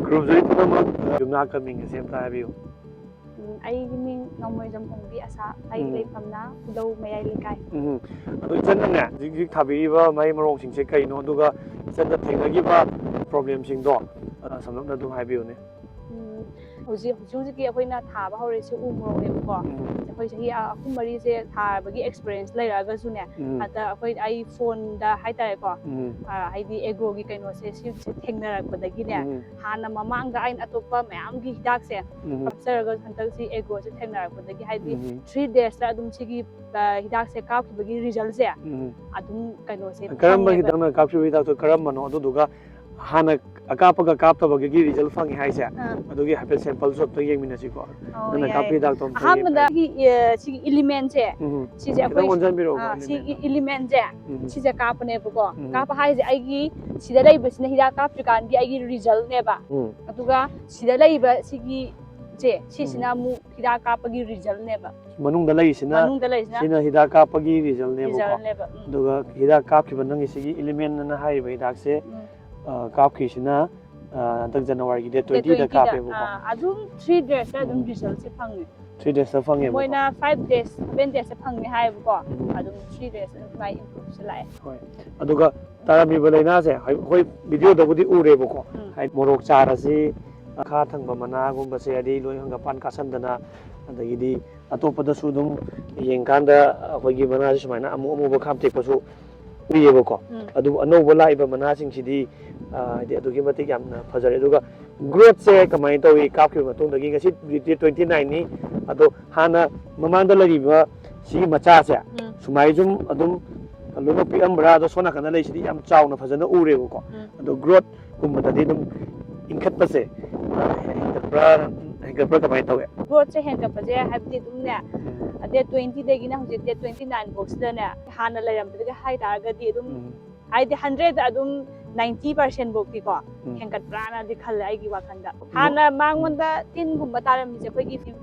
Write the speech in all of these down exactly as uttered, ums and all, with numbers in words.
ꯈꯨꯔꯨꯝꯖꯔꯤ ꯄꯨꯝꯅꯃꯛ꯫ ꯌꯨꯝꯅꯥꯛꯀ ꯃꯤꯡ ꯑꯁꯤ ꯑꯝꯇ ꯍꯥꯏꯕꯤꯌꯨ꯫ ꯎꯝ, ꯑꯩꯒꯤ ꯃꯤꯡ ꯅꯣꯡꯃꯩꯖꯝ ꯍꯣꯡꯕꯤ ꯑꯁꯥ꯫ ꯑꯩꯒꯤ ꯎꯝ꯫ ꯂꯩꯐꯝꯅ ꯈꯨꯗꯧ ꯃꯌꯥꯏ ꯂꯩꯀꯥꯏ꯫ ꯎꯝ꯫ ꯑꯗꯣ ꯏꯆꯟꯅꯅꯦ, ꯍꯧꯖꯤꯛ ꯍꯧꯖꯤꯛ ꯊꯥꯕꯤꯔꯤꯕ ꯃꯍꯩ ꯃꯔꯣꯡꯁꯤꯡꯁꯦ ꯀꯩꯅꯣ, ꯑꯗꯨꯒ ꯏꯆꯟꯅ ꯊꯦꯡꯅꯈꯤꯕ ꯄ꯭ꯔꯣꯕ꯭ꯂꯦꯝꯁꯤꯡꯗꯣ, ꯑ, ꯁꯝꯂꯞꯅ ꯑꯗꯨꯝ ꯍꯥꯏꯕꯤꯌꯨꯅꯦ꯫ ꯎꯝ, ꯍꯧꯖꯤꯛ ꯍꯧꯖꯤꯛ ꯍꯧꯖꯤꯛꯀꯤ ꯑꯩꯈꯣꯏꯅ ꯊꯥꯕ ꯍꯧꯔꯤꯁꯦ ꯎ ꯃꯣꯔꯣꯛꯅꯦꯕꯀꯣ꯫ ꯎꯝ꯫ ꯑꯩꯈꯣꯏ ꯆꯍꯤ ꯑꯍꯨꯝ ꯃꯔꯤꯁꯦ ꯊꯥꯕꯒꯤ ꯑꯦꯛꯁꯄꯤꯔꯤꯌꯦꯟꯁ ꯂꯩꯔꯛꯑꯒꯁꯨꯅꯦ, ꯎꯝ꯫ ꯍꯟꯗꯛ ꯑꯩꯈꯣꯏ, ꯑꯩ ꯐꯣꯟꯗ ꯍꯥꯏꯇꯥꯔꯦꯀꯣ, ꯎꯝ꯫ ꯑ, ꯍꯥꯏꯗꯤ ꯑꯦꯒ꯭ꯔꯣꯒꯤ ꯀꯩꯅꯣꯁꯦ ꯁꯤꯁꯦ ꯊꯦꯡꯅꯔꯛꯄꯗꯒꯤꯅꯦ, ꯎꯝ꯫ ꯍꯥꯟꯅ ꯃꯃꯥꯡꯗ ꯑꯩꯅ ꯑꯇꯣꯞꯄ ꯃꯌꯥꯝꯒꯤ ꯍꯤꯗꯥꯛꯁꯦ ꯎꯝ꯫ ꯀꯥꯞꯆꯔꯒꯁꯨ ꯍꯟꯗꯛꯁꯤ ꯑꯦꯒ꯭ꯔꯣꯁꯦ ꯊꯦꯡꯅꯔꯛꯄꯗꯒꯤ, ꯍꯥꯏꯗꯤ ꯎꯝ꯫ ꯊ꯭ꯔꯤ ꯗꯦꯖꯇ ꯑꯗꯨꯝ ꯁꯤꯒꯤ, ꯑ, ꯍꯤꯗꯥꯛꯁꯦ ꯀꯥꯞꯈꯤꯕꯒꯤ ꯔꯤꯖꯜꯁꯦ ꯎꯝ꯫ ꯑꯗꯨꯝ ꯀꯩꯅꯣꯁꯦ ꯀꯔꯝꯕ ꯐꯪꯉꯦꯕ꯫ ꯍꯤꯗꯥꯛꯅ ꯀꯥꯞꯈꯤꯕ ꯍꯤꯗꯥꯛꯇꯣ ꯀꯔꯝꯕꯅꯣ? ꯑꯗꯨꯗꯨꯒ ꯍꯥꯟꯅ ꯑꯀꯥꯞꯄꯒ ꯀꯥꯞꯇꯕꯒꯤꯒꯤ ꯔꯤꯖꯜ ꯐꯪꯉꯦ ꯍꯥꯏꯁꯦ, ꯑꯥ꯫ ꯑꯗꯨꯒꯤ ꯍꯥꯏꯐꯦꯠ ꯁꯦꯝꯄꯜꯁꯨ ꯑꯝꯇ ꯌꯦꯡꯃꯤꯟꯅꯁꯤꯀꯣ꯫ ꯑꯣ, ꯅꯪꯅ ꯌꯥꯏ, ꯀꯥꯞꯄꯤ ꯌꯥꯏ꯫ ꯍꯤꯗꯥꯛꯇꯣ ꯑꯝꯇ ꯑꯍꯥꯟꯕꯗ ꯌꯦꯡꯃꯤꯟꯅꯁꯤ꯫ ꯁꯤꯒꯤ, ꯑ, ꯁꯤꯒꯤ ꯏꯂꯤꯃꯦꯟꯁꯦ, ꯎꯝ꯫ ꯁꯤꯁꯦ ꯈꯤꯇꯪ ꯑꯩꯈꯣꯏ, ꯑꯣꯟꯁꯤꯟꯕꯤꯔꯛꯎꯀꯣ, ꯑꯥ, ꯏꯂꯤꯃꯦꯟꯗꯣ꯫ ꯁꯤꯒꯤ ꯏꯂꯤꯃꯦꯟꯁꯦ, ꯎꯝ꯫ ꯁꯤꯁꯦ ꯀꯥꯞꯄꯅꯦꯕꯀꯣ꯫ ꯎꯝ꯫ ꯀꯥꯞꯄ ꯍꯥꯏꯁꯦ ꯑꯩꯒꯤ ꯁꯤꯗ ꯂꯩꯕꯁꯤꯅ ꯍꯤꯗꯥꯛ ꯀꯥꯞꯇ꯭ꯔꯤꯀꯥꯟꯒꯤ ꯑꯩꯒꯤ ꯔꯤꯖꯜꯅꯦꯕ꯫ ꯎꯝ꯫ ꯑꯗꯨꯒ ꯁꯤꯗ ꯂꯩꯕ ꯁꯤꯒꯤ ꯁꯦ, ꯁꯤꯁꯤꯅ ꯎꯝ꯫ ꯑꯃꯨꯛ ꯍꯤꯗꯥꯛ ꯀꯥꯞꯄꯒꯤ ꯔꯤꯖꯜꯅꯦꯕ꯫ ꯃꯅꯨꯡꯗ ꯂꯩꯔꯤꯁꯤꯅ, ꯃꯅꯨꯡꯗ ꯂꯩꯔꯤꯁꯤꯅ ꯁꯤꯅ ꯍꯤꯗꯥꯛ ꯀꯥꯞꯄꯒꯤ ꯔꯤꯖꯜꯅꯦꯕꯀꯣ꯫ ꯔꯤꯖꯜꯅꯦꯕ꯫ ꯎꯝ꯫ ꯑꯗꯨꯒ ꯍꯤꯗꯥꯛ ꯀꯥꯞꯈꯤꯕ ꯅꯪꯒꯤ ꯁꯤꯒꯤ ꯏꯂꯤꯃꯦꯟ ꯑꯅ ꯍꯥꯏꯔꯤꯕ ꯍꯤꯗꯥꯛꯁꯦ, ꯎꯝ꯫ ꯑ, ꯀꯥꯞꯈꯤꯁꯤꯅ, ꯑ, ꯍꯟꯗꯛ ꯖꯅꯋꯥꯔꯤꯒꯤ ꯗꯦꯠ ꯗꯦꯠ ꯇ꯭ꯋꯦꯟꯇꯤꯗ ꯇ꯭ꯋꯦꯟꯇꯤꯗ, ꯀꯥꯞꯄꯦꯕꯀꯣ꯫ ꯑꯥ, ꯑꯗꯨꯝ ꯊ꯭ꯔꯤ ꯗꯦꯖꯇ ꯑꯗꯨꯝ ꯎꯝ꯫ ꯔꯤꯖꯜꯁꯦ ꯐꯪꯉꯦ꯫ ꯊ꯭ꯔꯤ ꯗꯦꯖꯇ ꯐꯪꯉꯦꯕꯀꯣ꯫ ꯃꯣꯏꯅ ꯐꯥꯏꯚ ꯗꯦꯖ, ꯁꯚꯦꯟ ꯗꯦꯖꯇ ꯐꯪꯅꯤ ꯍꯥꯏꯌꯦꯕꯀꯣ꯫ ꯎꯝ꯫ ꯑꯗꯨꯝ ꯊ꯭ꯔꯤ ꯗꯦꯖ ꯑꯗꯨꯝ ꯃꯥꯏ ꯏꯝꯄ꯭ꯔꯨꯚꯁꯦ ꯂꯥꯛꯑꯦ꯫ ꯍꯣꯏ꯫ ꯑꯗꯨꯒ ꯇꯥꯔꯝꯃꯤꯕ ꯂꯥꯏꯅꯥꯁꯦ, ꯍꯥꯏ-, ꯑꯩꯈꯣꯏ ꯚꯤꯗꯤꯑꯣꯗꯕꯨꯗꯤ ꯎꯔꯦꯕꯀꯣ꯫ ꯎꯝ꯫ ꯍꯥꯏꯗꯤ ꯃꯣꯔꯣꯛ ꯆꯥꯔꯁꯤ, ꯃꯈꯥ ꯊꯪꯕ ꯃꯅꯥꯒꯨꯝꯕꯁꯦ, ꯑꯗꯩ ꯂꯣꯏ ꯍꯪꯒꯄꯥꯟ ꯀꯥꯁꯟꯗꯅ, ꯑꯗꯒꯤꯗꯤ ꯑꯇꯣꯞꯄꯗꯁꯨ ꯑꯗꯨꯝ ꯌꯦꯡꯀꯥꯟꯗ ꯑꯩꯈꯣꯏꯒꯤ ꯃꯅꯥꯁꯦ ꯁꯨꯃꯥꯏꯅ ꯑꯃꯨ ꯑꯃꯨꯕ ꯈꯥꯝꯇꯦꯛꯄꯁꯨ ꯎꯏꯌꯦꯕꯀꯣ꯫ ꯎꯝ꯫ ꯑꯗꯨꯕꯨ ꯑꯅꯧꯕ ꯂꯥꯛꯏꯕ ꯃꯅꯥꯁꯤꯡꯁꯤꯗꯤ, ꯑ, ꯍꯥꯏꯗꯤ ꯑꯗꯨꯛꯀꯤ ꯃꯇꯤꯛ ꯌꯥꯝꯅ ꯐꯖꯔꯦ꯫ ꯑꯗꯨꯒ ꯒ꯭ꯔꯣꯠꯁꯦ ꯀꯃꯥꯏꯅ ꯇꯧꯏ? ꯀꯥꯞꯈꯤꯕ ꯃꯇꯨꯡꯗꯒꯤ ꯉꯁꯤ ꯗꯦꯠ ꯇ꯭ꯋꯦꯟꯇꯤ ꯅꯥꯏꯟꯅꯤ, ꯑꯗꯣ ꯍꯥꯟꯅ ꯃꯃꯥꯡꯗ ꯂꯩꯔꯤꯕ ꯁꯤꯒꯤ ꯃꯆꯥꯁꯦ ꯎꯝ꯫ ꯁꯨꯃꯥꯏ ꯁꯨꯝ ꯑꯗꯨꯝ ꯂꯣꯏꯅꯃꯛ ꯄꯤꯛꯑꯝꯕ꯭ꯔꯥ? ꯑꯗꯣ ꯁꯣꯝ ꯅꯥꯀꯟꯗ ꯂꯩꯁꯤꯗꯤ ꯌꯥꯝ ꯆꯥꯎꯅ ꯐꯖꯅ ꯎꯔꯦꯕꯀꯣ꯫ ꯎꯝ꯫ ꯑꯗꯣ ꯒ꯭ꯔꯣꯠꯀꯨꯝꯕꯗꯗꯤ ꯑꯗꯨꯝ ꯏꯟꯈꯠꯄꯁꯦ, ꯑ, ꯍꯦꯟꯒꯠꯄ꯭ꯔꯥ, ꯍꯦꯟꯒꯠꯄ꯭ꯔꯥ ꯀꯃꯥꯏꯅ ꯇꯧꯋꯦ? ꯒ꯭ꯔꯣꯠꯁꯦ ꯍꯦꯟꯒꯠꯄꯁꯦ ꯍꯥꯏꯕꯗꯤ ꯑꯗꯨꯝꯅꯦ, ꯎꯝ꯫ ꯗꯦꯠ ꯇ꯭ꯋꯦꯟꯇꯤꯗꯒꯤꯅ ꯍꯧꯖꯤꯛ ꯗꯦꯠ ꯇ꯭ꯋꯦꯟꯇꯤ ꯅꯥꯏꯟ ꯐꯥꯎꯁꯤꯗꯅꯦ, ꯍꯥꯟꯅ ꯂꯩꯔꯝꯕꯗꯒꯤ ꯍꯥꯏꯇꯥꯔꯒꯗꯤ ꯑꯗꯨꯝ, ꯎꯝ꯫ ꯍꯥꯏꯗꯤ ꯍꯟꯗ꯭ꯔꯦꯗ ꯑꯗꯨꯝ ꯅꯥꯏꯟꯇꯤ ꯄꯥꯔꯁꯦꯟ ꯐꯥꯎꯗꯤꯀꯣ, ꯍꯦꯟꯒꯠꯄ꯭ꯔꯥꯅꯗꯤ ꯈꯜꯂꯦ ꯑꯩꯒꯤ ꯋꯥꯈꯜꯗ꯫ ꯍꯥꯟꯅ ꯃꯉꯣꯟꯗ ꯇꯤꯟꯒꯨꯝꯕ ꯇꯥꯔꯝꯃꯤꯁꯦ, ꯑꯩꯈꯣꯏꯒꯤ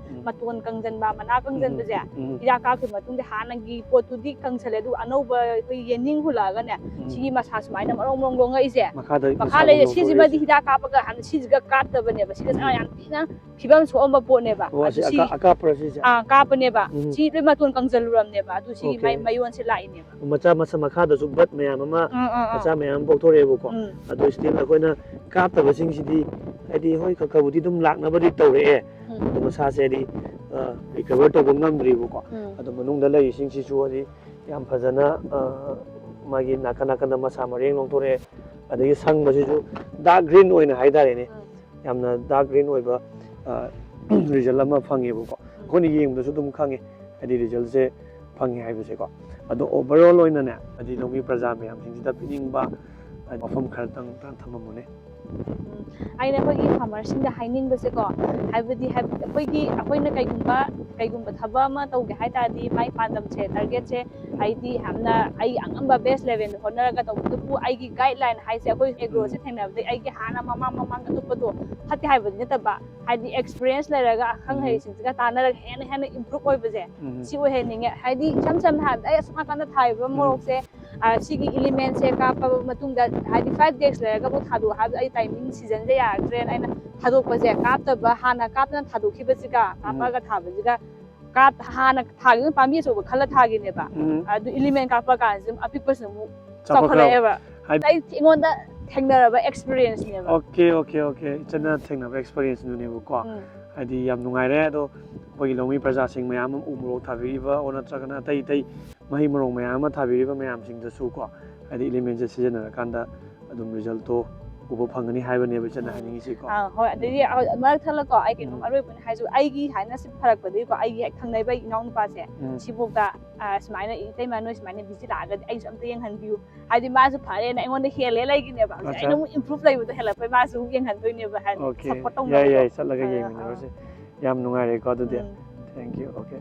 ꯃꯇꯣꯟ ꯀꯪꯖꯟꯕ, ꯃꯅꯥ ꯀꯪꯖꯟꯕꯁꯦ, ꯎꯝ꯫ ꯍꯤꯗꯥꯛ ꯀꯥꯞꯈꯤꯕ ꯃꯇꯨꯡꯗ ꯍꯥꯟꯅꯒꯤ ꯄꯣꯠꯇꯨꯗꯤ ꯀꯪꯁꯜꯂꯦ, ꯑꯗꯨꯒ ꯑꯅꯧꯕ ꯑꯩꯈꯣꯏ ꯌꯦꯅꯤꯡ ꯍꯨꯜꯂꯛꯑꯒꯅꯦ, ꯎꯝ꯫ ꯁꯤꯒꯤ ꯃꯁꯥ ꯁꯨꯃꯥꯏꯅ ꯃꯔꯣꯡ ꯃꯔꯣꯡ ꯂꯣꯡꯉꯛꯏꯁꯦ, ꯃꯈꯥꯗ ꯃꯈꯥ ꯃꯁꯥ ꯂꯩꯔꯦ꯫ ꯂꯣꯡꯊꯣꯔꯛꯏꯁꯦ꯫ ꯁꯤꯁꯤꯃꯗꯤ ꯍꯤꯗꯥꯛ ꯀꯥꯞꯄꯒ ꯍꯥꯟꯅ ꯁꯤꯁꯤꯒ ꯀꯥꯞꯇꯕꯅꯦꯕ꯫ ꯁꯤꯒ ꯎꯝ꯫ ꯌꯥꯝ ꯊꯤꯅ ꯐꯤꯕꯝ ꯁꯣꯛꯑꯝꯕ ꯄꯣꯠꯅꯦꯕ꯫ ꯑꯣ, ꯑꯗꯨ ꯑꯁꯤ ꯁꯤ ꯑꯀꯥ-, ꯑꯀꯥꯞꯄꯔꯣ ꯁꯤꯁꯦ? ꯑꯥ, ꯀꯥꯞꯄꯅꯦꯕ꯫ ꯎꯝ꯫ ꯁꯤ ꯂꯣꯏ ꯃꯇꯣꯟ ꯀꯪꯖꯜꯂꯨꯔꯝꯅꯦꯕ꯫ ꯑꯗꯨ ꯁꯤꯒꯤ ꯑꯣꯀꯦ꯫ ꯃꯥꯏ ꯃꯌꯣꯟꯁꯦ ꯂꯥꯛꯏꯅꯦꯕ꯫ ꯃꯆꯥ ꯃꯁꯥ ꯃꯈꯥꯗꯁꯨ ꯕꯠ ꯃꯌꯥꯝ ꯑꯃ, ꯑꯥ, ꯑꯥ, ꯑꯥ꯫ ꯃꯆꯥ ꯃꯌꯥꯝ ꯑꯃ ꯄꯣꯛꯊꯣꯔꯛꯑꯦꯕꯀꯣ꯫ ꯎꯝ꯫ ꯑꯗꯣ ꯁ꯭ꯇꯤꯜ ꯑꯩꯈꯣꯏꯅ ꯀꯥꯞꯇꯕꯁꯤꯡꯁꯤꯗꯤ, ꯍꯥꯏꯗꯤ, ꯍꯣꯏ, ꯈꯔ ꯈꯔꯕꯨꯗꯤ ꯑꯗꯨꯝ ꯂꯥꯛꯅꯕꯗꯤ ꯇꯧꯔꯛꯑꯦ꯫ ꯎꯝ꯫ ꯑꯗꯣ ꯃꯁꯥꯁꯦ, ꯍꯥꯏꯗꯤ, ꯑ, ꯔꯤꯀꯚꯔ ꯇꯧꯕ ꯉꯝꯗ꯭ꯔꯤꯕꯀꯣ꯫ ꯎꯝ꯫ ꯑꯗꯣ ꯃꯅꯨꯡꯗ ꯂꯩꯔꯤꯁꯤꯡꯁꯤꯁꯨ, ꯍꯥꯏꯗꯤ, ꯌꯥꯝ ꯐꯖꯅ, ꯑ, ꯃꯥꯒꯤ ꯅꯥꯀꯟ ꯅꯥꯀꯟꯗ ꯃꯁꯥ ꯃꯔꯦꯡ ꯂꯣꯡꯊꯣꯔꯛꯑꯦ꯫ ꯑꯗꯒꯤ ꯁꯪꯕꯁꯤꯁꯨ ꯗꯥꯔꯛ ꯒ꯭ꯔꯤꯟ ꯑꯣꯏꯅ ꯍꯥꯏꯇꯥꯔꯦꯅꯦ꯫ ꯎꯝ꯫ ꯌꯥꯝꯅ ꯗꯥꯔꯛ ꯒ꯭ꯔꯤꯟ ꯑꯣꯏꯕ, ꯑ, ꯔꯤꯖꯜ ꯑꯃ ꯐꯪꯉꯦꯕꯀꯣ꯫ ꯑꯩꯈꯣꯏꯅ ꯌꯦꯡꯕꯗꯁꯨ ꯑꯗꯨꯝ ꯈꯪꯉꯦ, ꯍꯥꯏꯗꯤ, ꯔꯤꯖꯜꯁꯦ ꯐꯪꯉꯦ ꯍꯥꯏꯕꯁꯦꯀꯣ꯫ ꯑꯗꯣ ꯑꯣꯚꯔꯑꯣꯜ ꯑꯣꯏꯅꯅꯦ, ꯍꯥꯏꯗꯤ, ꯂꯧꯃꯤ ꯄ꯭ꯔꯖꯥ ꯃꯌꯥꯝꯁꯤꯡꯁꯤꯗ ꯄꯤꯅꯤꯡꯕ, ꯍꯥꯏꯗꯤ, ꯋꯥꯐꯝ ꯈꯔꯇꯪ ꯊꯝꯃꯝꯃꯨꯅꯦ꯫ ꯎꯝ, ꯑꯩꯅ ꯑꯩꯈꯣꯏꯒꯤ ꯐꯥꯔꯃꯔꯁꯤꯡꯗ ꯍꯥꯏꯅꯤꯡꯕꯁꯦꯀꯣ, ꯍꯥꯏꯕꯗꯤ, ꯍꯥꯏꯕꯗꯤ ꯑꯩꯈꯣꯏꯒꯤ, ꯑꯩꯈꯣꯏꯅ ꯀꯩꯒꯨꯝꯕ, ꯀꯩꯒꯨꯝꯕ ꯊꯕꯛ ꯑꯃ ꯇꯧꯒꯦ ꯍꯥꯏ ꯇꯥꯔꯗꯤ, ꯃꯥꯏ ꯄꯥꯟꯗꯝꯁꯦ, ꯇꯥꯔꯒꯦꯠꯁꯦ, ꯍꯥꯏꯗꯤ, ꯌꯥꯝꯅ ꯑꯩ ꯑꯉꯝꯕ ꯕꯦꯁ ꯂꯦꯚꯦꯜꯗ ꯍꯣꯠꯅꯔꯒ ꯇꯧꯕꯗꯨꯕꯨ, ꯑꯩꯒꯤ ꯒꯥꯏꯗꯂꯥꯏꯟ ꯍꯥꯏꯁꯦ, ꯑꯩꯈꯣꯏ ꯑꯦꯒ꯭ꯔꯣꯁꯦ ꯎꯝ꯫ ꯊꯦꯡꯅꯕꯗꯒꯤ ꯑꯩꯒꯤ ꯍꯥꯟꯅ ꯃꯃꯥꯡ ꯃꯃꯥꯡ ꯑꯇꯣꯞꯄꯗꯣ ꯐꯠꯇꯦ ꯍꯥꯏꯕꯗꯤ ꯅꯠꯇꯕ, ꯍꯥꯏꯗꯤ, ꯑꯦꯛꯁꯄꯤꯔꯤꯌꯦꯟꯁ ꯂꯩꯔꯒ ꯑꯈꯪ ꯎꯝ꯫ ꯑꯍꯩꯁꯤꯡꯁꯤꯒ ꯇꯥꯟꯅꯔꯒ ꯍꯦꯟꯅ ꯍꯦꯟꯅ ꯏꯝꯄ꯭ꯔꯨꯞ ꯑꯣꯏꯕꯁꯦ, ꯎꯝ꯫ ꯁꯤ ꯑꯣꯏꯍꯟꯅꯤꯡꯉꯦ꯫ ꯍꯥꯏꯗꯤ, ꯏꯁꯝ ꯁꯝꯅ ꯍꯥꯏꯔꯕꯗ, ꯑꯩ ꯑꯁꯨꯝ ꯅꯥꯀꯟꯗ ꯊꯥꯔꯤꯕ ꯎꯝ꯫ ꯃꯣꯔꯣꯛꯁꯦ, ꯑ, ꯁꯤꯒꯤ ꯏꯂꯤꯃꯦꯟꯁꯦ ꯀꯥꯞꯄꯕ ꯃꯇꯨꯡꯗ, ꯍꯥꯏꯗꯤ, ꯐꯥꯏꯚ ꯗꯦꯖ ꯂꯩꯔꯒ ꯑꯃꯨꯛ ꯊꯥꯗꯣꯛꯑꯣ ꯍꯥꯏꯕꯗ, ꯑꯩ ꯇꯥꯏꯃꯤꯡ ꯁꯤꯖꯟꯁꯦ ꯌꯥꯔꯛꯇ꯭ꯔꯦꯅ ꯑꯩꯅ ꯊꯥꯗꯣꯛꯄꯁꯦ, ꯀꯥꯞꯇꯕ, ꯍꯥꯟꯅ ꯀꯥꯞꯇꯅ ꯊꯥꯗꯣꯛꯈꯤꯕꯁꯤꯒ ꯎꯝ꯫ ꯀꯥꯞꯄꯒ ꯊꯥꯕꯁꯤꯒ, ꯀꯥꯞ-, ꯍꯥꯟꯅ ꯊꯥꯈꯤꯕ ꯄꯥꯝꯕꯤ ꯑꯆꯧꯕ ꯈꯜꯂ ꯊꯥꯈꯤꯅꯦꯕ꯫ ꯎꯝ꯫ ꯑꯗꯨ ꯏꯂꯤꯃꯦꯟ ꯀꯥꯞꯄ ꯀꯥꯟꯁꯤꯗ ꯑꯄꯤꯛꯄꯁꯤꯅ ꯑꯃꯨꯛ ꯆꯥꯎꯈꯠꯈ꯭ꯔꯦꯕ꯫ ꯆꯥꯎꯈꯠꯂꯛꯑꯦꯕ꯫ ꯍꯥꯏ-, ꯑꯩ ꯑꯩꯉꯣꯟꯗ ꯊꯦꯡꯅꯔꯕ ꯑꯦꯛꯁꯄꯤꯔꯤꯌꯦꯟꯁꯅꯦꯕ꯫ Okay, okay, okay. ꯏꯆꯟꯅ ꯊꯦꯡꯅꯕ ꯑꯦꯛꯁꯄꯤꯔꯤꯌꯦꯟꯁꯗꯨꯅꯦꯕꯀꯣ꯫ ꯎꯝ꯫ ꯍꯥꯏꯗꯤ, ꯌꯥꯝ ꯅꯨꯡꯉꯥꯏꯔꯦ꯫ ꯑꯗꯣ ꯑꯩꯈꯣꯏꯒꯤ ꯂꯧꯃꯤ ꯄ꯭ꯔꯖꯥꯁꯤꯡ ꯃꯌꯥꯝ ꯑꯃ ꯎ ꯃꯣꯔꯣꯛ ꯊꯥꯕꯤꯔꯤꯕ, ꯑꯣ, ꯅꯠꯇ꯭ꯔꯒꯅ ꯑꯇꯩ ꯑꯇꯩ ꯃꯍꯩ ꯃꯔꯣꯡ ꯃꯌꯥꯝ ꯑꯃ ꯊꯥꯕꯤꯔꯤꯕ ꯃꯌꯥꯝꯁꯤꯡꯗꯁꯨꯀꯣ, ꯍꯥꯏꯗꯤ, ꯏꯂꯤꯃꯦꯟꯁꯦ ꯁꯤꯖꯤꯟꯅꯔꯀꯥꯟꯗ ꯑꯗꯨꯝ ꯔꯤꯖꯜꯇꯣ ꯎꯕ ꯐꯪꯒꯅꯤ ꯍꯥꯏꯕꯅꯦꯕ ꯏꯆꯟꯅ ꯎꯝ꯫ ꯍꯥꯏꯅꯤꯡꯉꯤꯁꯤꯀꯣ꯫ ꯑꯥ, ꯍꯣꯏ꯫ ꯑꯗꯒꯤ, ꯎꯝ꯫ ꯑ, ꯃꯔꯛ ꯊꯠꯂꯀꯣ, ꯑꯩ ꯀꯩꯅꯣꯝ ꯎꯝ꯫ ꯑꯔꯣꯏꯕ ꯑꯣꯏꯅ ꯍꯥꯏꯖꯧ꯫ ꯑꯩꯒꯤ ꯍꯥꯏꯅ ꯁꯤ ꯐꯔꯛꯄꯗꯒꯤꯀꯣ, ꯑꯩꯒꯤ ꯍꯦꯛ ꯊꯪꯅꯕ ꯏꯅꯥꯎꯅꯨꯄꯥꯁꯦ, ꯎꯝ꯫ ꯁꯤꯐꯥꯎꯗ, ꯑ, ꯁꯨꯃꯥꯏꯅ ꯏꯇꯩꯃ ꯅꯣꯏ ꯁꯨꯃꯥꯏꯅ ꯚꯤꯖꯤꯠ ꯂꯥꯛꯑꯒꯗꯤ ꯑꯩꯁꯨ ꯑꯝꯇ ꯌꯦꯡꯍꯟꯕꯤꯌꯨ꯫ ꯍꯥꯏꯗꯤ, ꯃꯥꯁꯨ ꯐꯔꯦꯅ ꯑꯩꯉꯣꯟꯗ ꯍꯦꯜꯂꯦ ꯂꯩꯒꯤꯅꯦꯕ꯫ ꯍꯧꯖꯤꯛ ꯑꯠꯆꯥ꯫ ꯑꯩꯅ ꯑꯃꯨꯛ ꯏꯝꯄ꯭ꯔꯨꯞ ꯂꯩꯕꯗꯣ ꯍꯦꯜꯂꯛꯄꯩ ꯃꯥꯁꯨ ꯑꯃꯨꯛ ꯌꯦꯡꯍꯟꯗꯣꯏꯅꯦꯕ, ꯍꯥꯏꯗꯤ, ꯑꯣꯀꯦ꯫ ꯁꯞꯄꯣꯔꯠ ꯌꯥꯏ, ꯇꯧꯅꯕꯗꯣ꯫ ꯌꯥꯏ, ꯆꯠꯂꯒ ꯑꯥ, ꯌꯦꯡꯃꯤꯟꯅꯔꯨꯁꯦ꯫ ꯑꯥ꯫ ꯌꯥꯝ ꯅꯨꯡꯉꯥꯏꯔꯦꯀꯣ, ꯑꯗꯨꯗꯤ꯫ ꯎꯝ꯫ Thank you. ꯑꯣꯀꯦ꯫